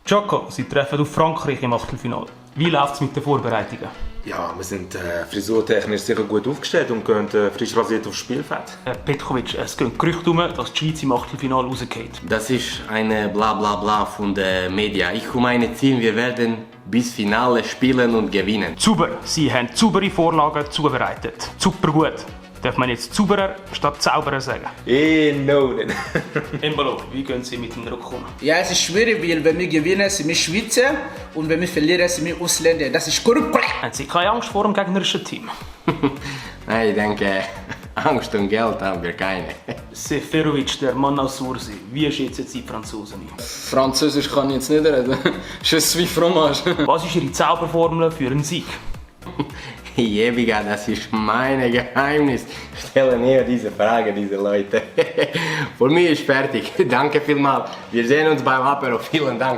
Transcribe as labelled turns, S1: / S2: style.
S1: Jocko, Sie treffen auf Frankreich im Achtelfinale. Wie läuft es mit den Vorbereitungen?
S2: Ja, wir sind frisurtechnisch sicher gut aufgestellt und gehen frisch rasiert aufs Spielfeld.
S1: Petkovic, es gehen Gerüchte um, dass die Schweiz im Achtelfinale rausgeht.
S3: Das ist eine Blablabla von den Medien. Ich und meine Team, wir werden bis Finale spielen und gewinnen.
S1: Super, Sie haben saubere Vorlagen zubereitet. Super gut. Darf man jetzt Zauberer statt Zauberer sagen?
S2: No.
S1: Embalo, wie gehen Sie mit dem Rückkommen?
S4: Ja, es ist schwierig, weil wenn wir gewinnen, sind wir Schweizer und wenn wir verlieren, sind wir Ausländer. Das ist korrupt.
S1: Haben Sie keine Angst vor dem gegnerischen Team?
S3: Nein, ich denke, Angst und Geld haben wir keine.
S1: Seferovic, der Mann aus Sursi, wie schätzen Sie die Franzosen ein?
S5: Französisch kann ich jetzt nicht reden. Je suis fromage.
S1: Was ist Ihre Zauberformel für einen Sieg?
S3: Jebiga, das ist mein Geheimnis. Stellen eher diese Frage, diese Leute. Für mich ist fertig. Danke vielmals. Wir sehen uns beim Apero. Vielen Dank.